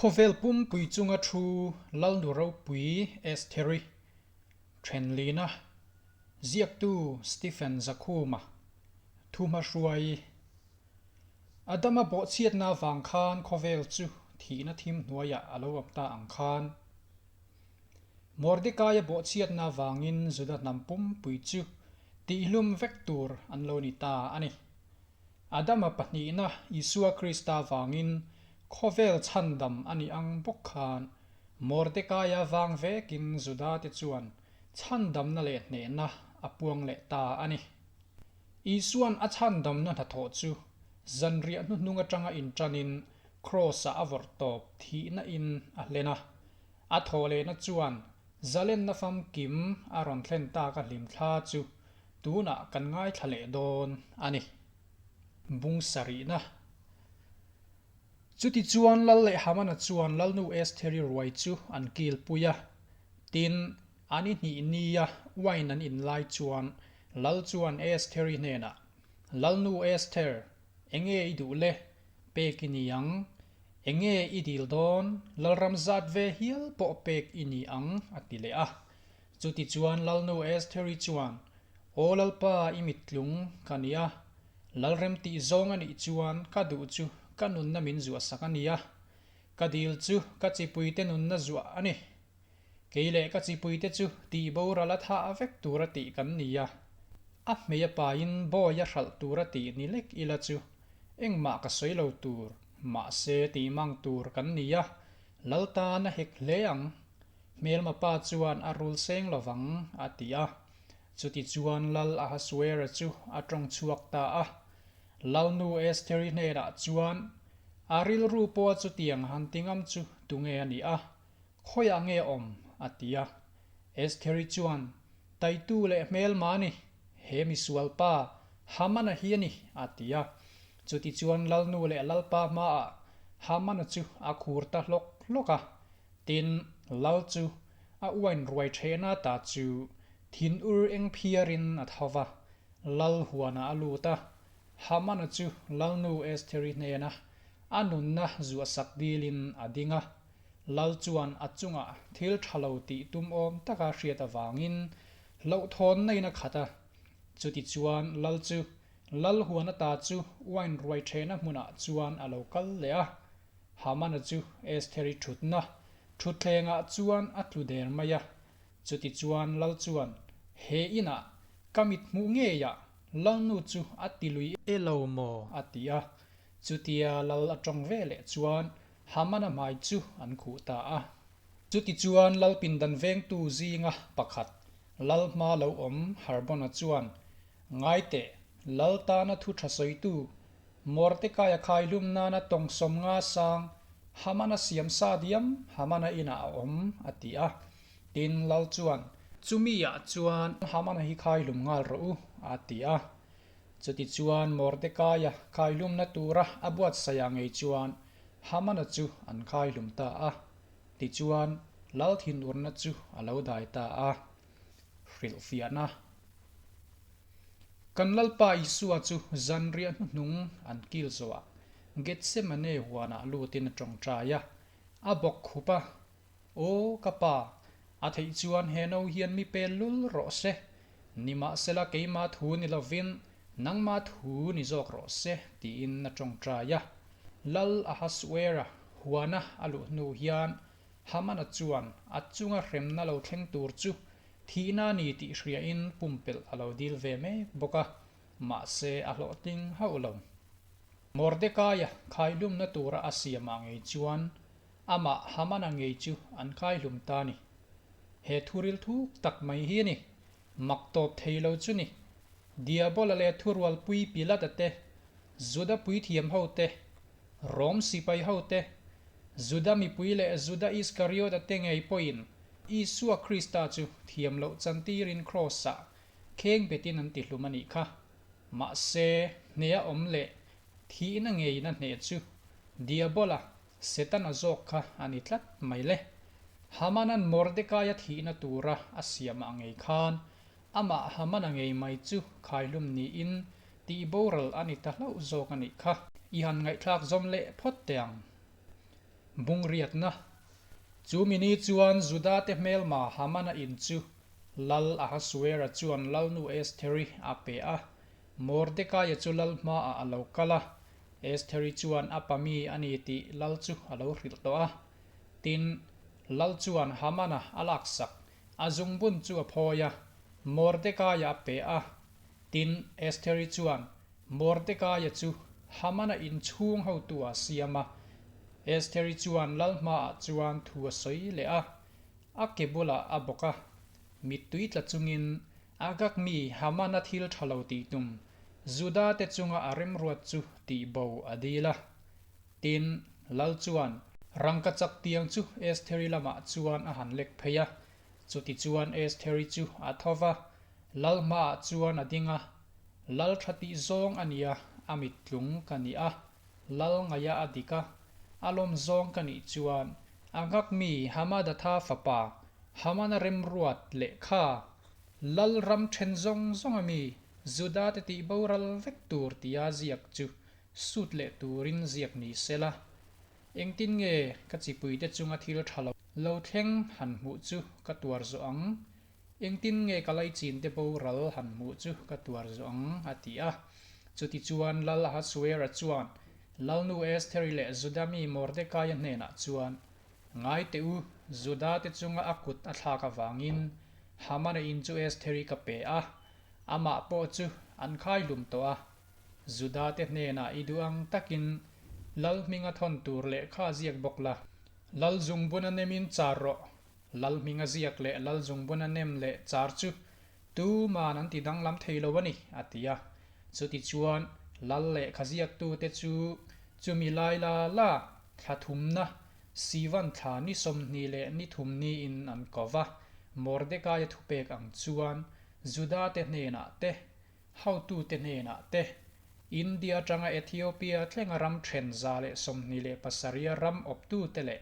Khawvel pumpui chunga thu Lalnu ropui Estheri Thenlina, ziaktu Stephen Zakhuma, Thuhmahruai. Adama bawhchhiatna avang khan khawvel chu thihna thim hnuaiah a lo awm ta ang khan. Mordekaia bawhchhiatna avangin Juda hnam pumpui chu tihlum vek tur an lo ni ta a ni. Adama pahnihna Isua Krista vangin khawvel chhandam a nih ang bawk khan Mordekaia vang vekin Judate chuan chhandamna leh hnehna a puang leh ta a ni. Isua'n a chhandamna hnathawh chu zanriah hnuhnung atanga inṭanin Kraws-ah a vawrh tawp thihna in a hlen a. A thawh lehna chuan zalenna famkim a rawn thlen tak a hlimthla chu tunah kan ngaithla leh dawn a ni. Bung sarihna. Chutichuan Lal leh Hamana chuan Lalnu Estheri ruai chu an kilpui a. Tin, an i hnih nia wine an in lai chuan Lal chuan Estheri hnenah, Lalnu Esther, enge i duh le? Pek i ni ang. Enge i dil dawn? Lalram zat ve hial pawh pek i ni ang, a ti leh a. Chutichuan Lalnu Estheri chuan, Aw Lalpa, i mittlung ka nia. Lalrem tih zawng a nih chuan ka duh chu ka nunna min zuahsak a nia. Ka dil chu ka chipuite nunna zuah a ni. Kei leh ka chipuite chu tih boral a thah vek tura tih kan ni a. A hmei a pain bawi a hralh tura tih ni lek ila chu engmah ka sawi lo tur, mahse tih mang tur kan ni a, Lal tan a hek hle ang. Hmelma pa chuan a rul seng lovang, a ti a. Chutichuan Lal Ahasuera chu a tawng chhuak ta a. Lalnu Estheri hnenah chuan, A rilru pawha chutiang han ti ngam chu tunge a nih a? Khawiah nge awm? a ti a. Estheri chuan, Taitu leh hmelma a ni, he misual pa, Hamana hi a ni, a ti a. Chutichuan Lalnu leh Lalpa hmaah Hamana chu a khur ta hlawk hlawk a. Tin, Lal chu a uain ruai thehna ta chu thinur eng phiarin a tho va, Lal huanah a lut a. Hamana chu Lalnu Estheri hnena a nunna zuahsak dilin a ding a. Lal chuan a chungah thil tha lo tih tum awm taka hriat avangin hlauhthawnna in a khat a. Chutichuan Lal chu Lal huan ata chu wine ruai thehna hmunah chuan a lo kal leh a. Hamana chu Estheri thutna thutthlengah chuan a tlu der mai a. Chutichuan Lal chuan, He inah ka mit hmuh ngeiah Lalnu chu a ti lui e lo maw? a ti a. Chutia Lal a tawng ve leh chuan Hamana hmai chu an khuh ta a. Chutichuan Lal pindan vengtu zinga pakhat, Lal hma lo awm Harbona chuan, Ngaiteh, Lal tana thu tha sawitu, Mordekaia khaihlum nana tawng 50 sang Hamana siam sa diam Hamana inah a awm, a ti a. Tin, Lal chuan, Chumi-ah chuan Hamana hi khaihlum nghal rawh u, a ti a. Chutichuan Mordekaia khaihlumna tura a buatsaih ah ngei chuan Hamana chu an khaihlum ta a. Tichuan, Lal thinurna chu a lo dai ta a. Hrilhfiahna. Kan Lalpa Isua chu zanriah hnuhnung an kil zawhah Gethsemane huanah lutin a tawngtai a, a bawk khup a, Aw ka pa, a theih chuan he no hian mi pel lul rawh se, nimahsela keimah thu ni lovin nangmah thu ni zawk rawh se, tiin a tawngtai a. Lal Ahasuera huana a luh hnu hian Hamana chuan a chunga hremna lo thleng tur chu thihna a ni tih hriain pumpelh a lo dil ve mek bawk a, mahse a hlawhtling hauh lo. Mordekaia khaihlumna tura a siamah ngei chuan Amah Hamana ngei chu an khaihlum ta a ni. He thuril thuk tak mai hi a ni. Mak tawp thei lo chu ni. Diabola leh thurualpui Pilata te, Juda puithiam ho te, Rom sipai ho te, Juda mipui leh Juda Iskariota te ngei pawhin Isua Krista chu thiam loh chantirin Kraws-ah kheng betin an tihlum a nih kha. Mahse, hneha awm leh thihna ngeina hneh chu Diabola Setana zawk kha a ni tlat mai le. Hamanan Mordekaia thihna tura a siam ah ngei khan amah Hamana ngei mai chu khaihlum niin tih boral a ni ta hlauh zawk a nih kha. I han ngaihthlak zawm leh phawt teh ang. Bungriatna. Chu mi ni chuan Judate hmelma Hamana in chu Lal Ahasuera chuan Lalnu Estheri a pe a. Mordekaia chu lal hmaah a lo kal a, Estheri chuan a pa mi a ni tih lal chu a lo hrilh tawh a. Tin, lal chuan Hamana a laksak, a zungbun chu a phawi a, Mordekaia a pe a. Tin, Estheri chuan Mordekaia chu Hamana inchhung hotu a siam a. Estheri chuan lal hmaah chuan thu a sawi leh a, a ke bulah a bawk a. Mittui tla chungin Agag mi Hamana thil tha lo tih tum Juda te chunga a remruat chu tih bo a dil a. Tin, lal chuan rangkachak tiang chu Estheri lamah chuan a han lek phei a. Chutichuan Estheri chu a tho va, lal hmaah chuan a ding a. Lal tha tih zawng a nia, a mittlung ka ni a, lal ngaia a dik a, a lawm zawng ka nih chuan Agag mi Hamadatha fapa Hamana remruat lehkha Lal ram then zawng zawng a mi Juda te tih boral vek tur tia ziak chu sut leh turin ziak ni sela. Engtin nge ka chipuite chunga thil tha lo lo thleng han hmuh chu ka tuar zawh ang? Engtin nge ka laichin te boral han hmuh chu ka tuar zawh ang? a ti a. Chutichuan Lal Ahasuera chuan Lalnu Estheri leh Juda mi Mordekaia hnenah chuan, Ngai teh u, Juda te chunga a kut a thlak avangin Hamana in chu Estheri ka pe a, amah pawh chu an khai hlum tawh a. Juda te hnenah i duh ang takin Lal hminga thawn tur lehkha ziak bawk la. Lal zungbuna nemin char rawh, Lal hminga ziak leh Lal zungbuna nem leh char chu tuman an ti danglam thei lo a ni, a ti a. Chutichuan Lal lehkha ziaktute chu chumi lai la la thla thumna Sivan thla ni 20 leh ni thum niin an ko va, Mordekaia thupek ang chuan Judate hnenah te, hotute hnenah te, India atanga Ethiopia thlenga ram then 127 ram awptute leh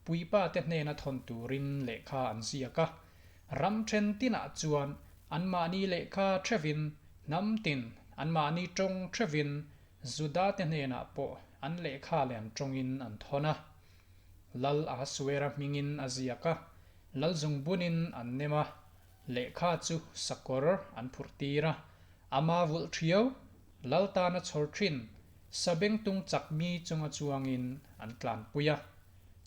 puipate hnena thawn turin lehkha an ziak a. Ram then tinah chuan anmahni lehkha thevin, hnam tin anmahni tawng thevin Judate hnenah pawh an lehkha leh an tawngin an thawn a. Lal Ahasuera hmingin a ziak a, Lal zungbunin an nem a, Lehkha chu sakawr an phurh tir a, ama vulh thiau, lal tana chhawr thin, sabengtung chak mi chunga chuangin an tlanpui a.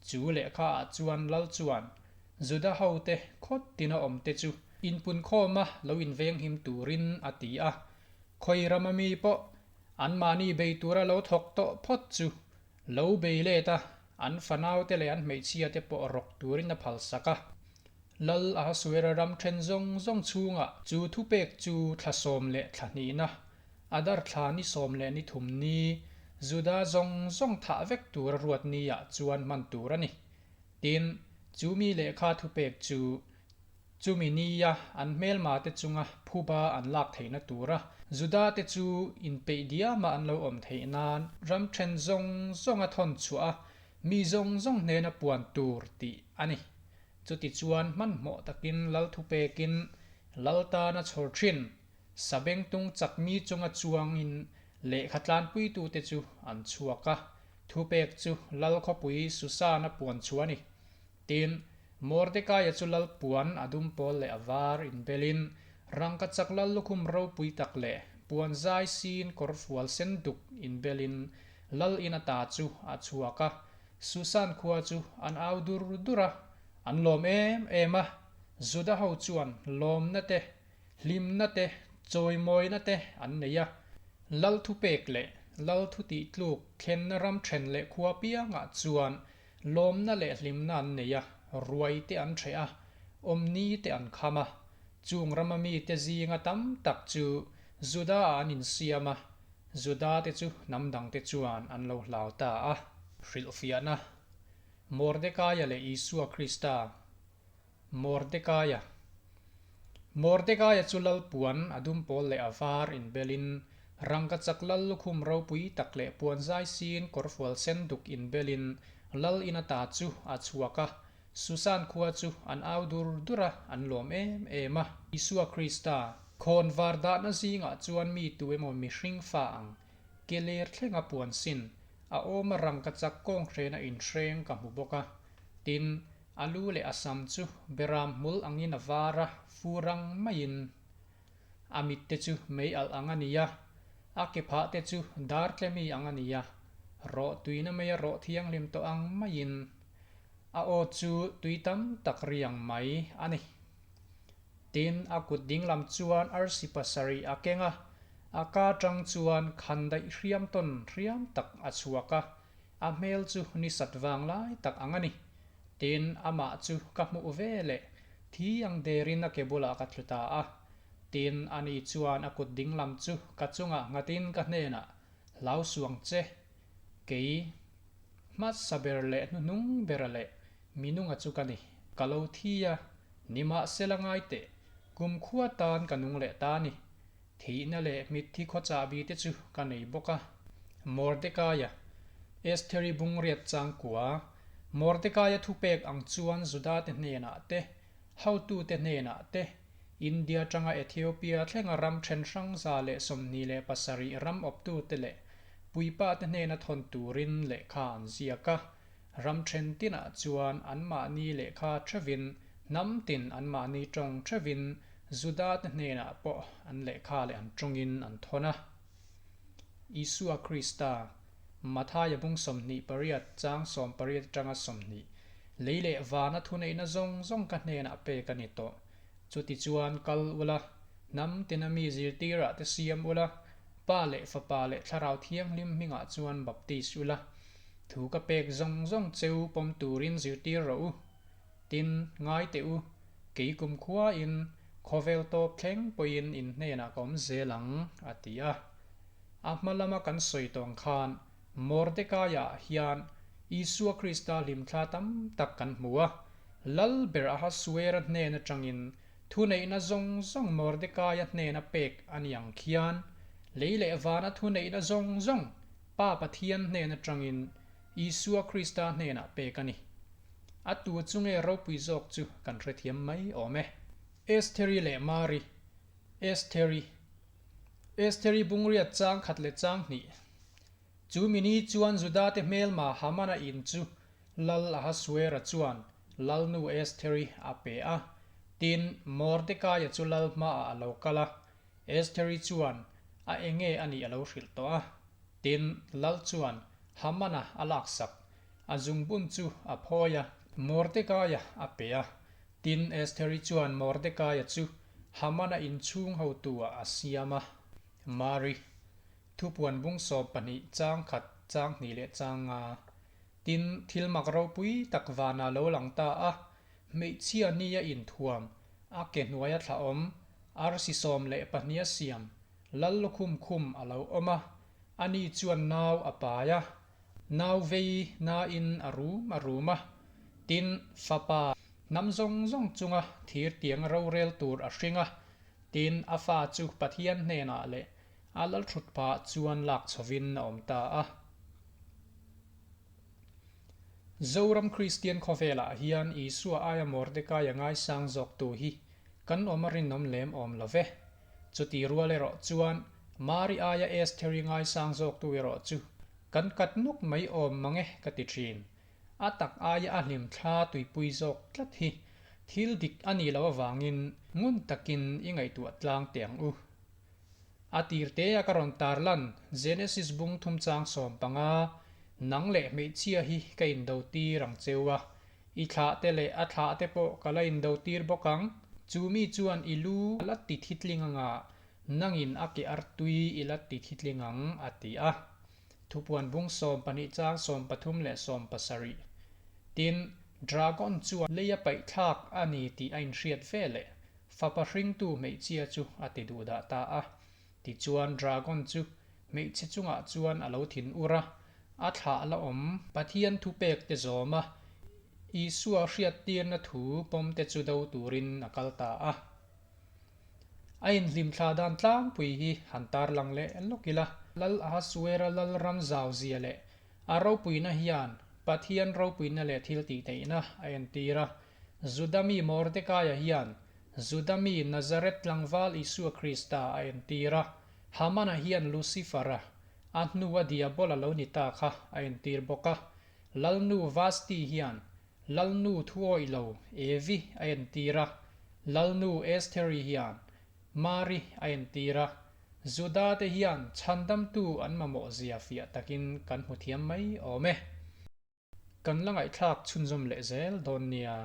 Chu lehkha ah chuan lal chuan Juda hote khawt tina awm te chu inpunkhawma lo invenghim turin a ti a, khawi rama mi pawh anmahni bei tura lo thawk tawh phawt chu lo bei let a, an fanaute leh an hmeichhia te pawh rawk turin a phalsak a. Lal Ahasuera ram then zawng zawng chhungah chu thupek chu thla sawm leh thla hnihna, Adar thla ni sawm leh ni thum ni, Juda zawng zawng thah vek tura ruat niah chuan hman tur a ni. Tin, chu mi lehkha thupek chu chumi nia an hmelmate chunga phuba an lak theihna tura Judate chu inpeih diama an lo awm theih nan ram then zawng zawnga thawn chhuah a, mi zawng zawng hnena puan tur tih a ni. Chutichuan hmanhmawh takin lal thupekin lal tana chhawr thin, sabengtung chak mi chunga chuangin lehkha tlanpuitute chu an chhuak a, thupek chu lal khawpui Susan-a puan chhuah a ni. Tin, Mordekaia chu lal puan a dum pawl leh a var inbelin rangkachak lal lukhum ropui tak leh puan zai sin kawrfual sen duk inbelin lal in ata chu a chhuak a, Susan khua chu an au dur dur a, an lawm em em a. Juda ho chuan lawmna te, hlimna te, chawimawina te an nei a. Lal thupek leh Lal thutih tluk thlenna ram then leh khua piangah chuan lawmna leh hlimna an nei a, ruai te an hreh a, awmni te an kham a. Chung rama mite zinga tam tak chu Juda-ah an insiam a, Juda te chu hnam dangte chuan an lo hlau ta a. Hrilhfiahna, Mordekaia leh Isua Krista. Mordekaia Mordekaia chu lal puan a dum pawl leh a var inbelin, rangkachak lal lukhum ropui tak leh puan zai siin kawrfual sen duk inbelin lal in ata chu a chhuak a, Susan khua chu an au dur dur a, an lawm em em a. Isua Krista, khawn var dahna zingah chuan mi tu emaw mihring fa ang, ke ler thlenga puan sin, A awma rangkachak kawnghrena inhreng ka hmu bawk a. Tin, a lu leh a sam chu beram hmul angin a var a, fur ang maiin. A mit te chu mei alh ang a ni a, a ke phah te chu dar tlemi ang a ni a, rawh tuina meia rawh thianghlim tawh ang maiin. A aw chu tui tam tak ri ang mai a ni. Tin, a kut dinglam chuan arsi pasarih a keng a, a ka tang chuan khandaih hriam tawn hriam tak a chhuak a, a hmel chu ni sat vang lai tak ang a ni. Tin, amah chu ka hmuh ve leh thi ang derin a ke bulah ka tlu ta a. Tin, ani chuan a kut dinglam chu ka chungah nghatin ka hnenah, Hlau suang che, kei hmasa ber leh hnuhnung bera leh minunga chu ka ni. Ka lo thi a, nimahsela ngai teh, kumkhua tan ka nung leh ta ni. Thihna leh mitthi khaw chahbi te chu ka nei bawk a. Mordekaia, Estheri bungriat changkua, Mordekaia thupek ang chuan Judate hnenah te, hotute hnenah te, India atanga Ethiopia thlenga ram then hrang 127 ram awptute leh puipate hnena thawn turin lehkha an ziak a. Ram then tinah chuan anmahni lehkha theuhin, hnam tin anmahni tawng theuhin Judate hnenah pawh an lehkha leh an tawngin an thawn a. Isua Krista, Mathaia bung 28 chang 18 atanga 20, Lei leh vana thuneihna zawng zawng ka hnenah pek a ni tawh. Chutichuan kal ula, hnam tina mi zirtirah te siam ula, Pa leh Fapa leh Thlarau Thianghlim hmingah chuan baptis ula, thu ka pek zawng zawng cheu pawm turin zirtir rawh u. Tin, ngai teh u, kei kumkhuain khawvel tawp thleng pawhin in hnenah ka awm zel ang, a ti a. A hma lama kan sawi tawng khan Mordekaia hian Isua Krista hlimthla tam tak kan hmu a, Lal ber Ahasuera hnen atangin thuneihna zawng zawng Mordekaia hnena pek a ni ang khian, lei leh vana thuneihna zawng zawng Pa Pathian hnen atangin Isua Krista hnenah pek a ni. A tu chu nge ropui zawk chu kan hrethiam mai awm e. Estheri leh Mari, Estheri. Estheri bungriat chang khat leh chang hnih. Chu mini chuan Judate hmelma Hamana in chu Lal Ahasuera chuan Lalnu Estheri a pe a. Tin, Mordekaia chu lal hmaah a lo kal a. Estheri chuan a enge a nih a lo hrilh tawh a. Tin, lal chuan Hamana a laksak. A zungbun chu a phawi a, Mordekaia a pe a. Tin, Estheri chuan Mordekaia chu Hamana inchhung hotu-ah a siam a. Mari, Thupuan bung 12 chang khat, chang hnih leh chang nga. Tin, thil mak ropui tak vanah lo lang ta a, hmeichhia nia inthuam, a ke hnuaia thla awm, arsi 12 a siam, lal lukhum khum a lo awm a, ani chuan nau a pai a, nau vei nain a rum a rum a. Tin, fapa hnam zawng zawng chunga thir tiang rorel tur a hring a, tin, a fa chu Pathian hnenah leh A lalthut pah chuan lak chhovin a awm ta a. Zoram Kristian khawvelah hian Isua aia Mordekaia ngaisang zawktu hi kan awm a rinawm lem awm lo ve. Chuti rual erawh chuan Mari aia Estheri ngaisang zawktu erawh chu kan kat nuk mai awm mang e ka ti thin. A tak aia a hlim thla tuipui zawk tlat hi thil dik a nih loh avangin ngun takin i ngaihtuah tlang teh ang u. A tirte a ka rawn tarlan Genesis bung thum chang 15, Nang leh hmeichhia hi ka indo tir ang cheu a, i thlah te leh a thlah te pawh ka la indo tir bawk ang, chu mi chuan i lu a la ti thitling anga, nangin a ke artui i la ti thitling ang, a ti a. Thupuan bung 12 chang 13 leh 17. Tin, dragon chuan lei a paihthlak a ni tih a inhriat ve leh Fapa hringtu hmeichhia chu a ti duhdah ta a. Tichuan dragon chu hmeichhe chungah chuan a lo thin ur a, a thlah la awm. Pathian thupek te zawm a, Isua hriattirna thu pawm te chu do turin a kal ta a. A inhlimthla dan tlangpui hi han tarlang leh lawk ila. Lal Ahasuera lal ram zau zia leh a ropuina hian Pathian ropuina leh thiltihtheihna a entir a. Juda mi Mordekaia hian Juda mi Nazareth tlangval Isua Krista a entir a, Hamana hian Lucifer-a. A hnua Diabola lo ni ta kha a entir bawk a. Lalnu Vasti hian Lalnu thuawih lo Evi a entir a, Lalnu Estheri hian Mari a entir a. Juda te hian chhandamtu an mamawh zia fiah takin kan hmu thiam mai awm e. Kan la ngaihthlak chhunzawm leh zel dawn nia.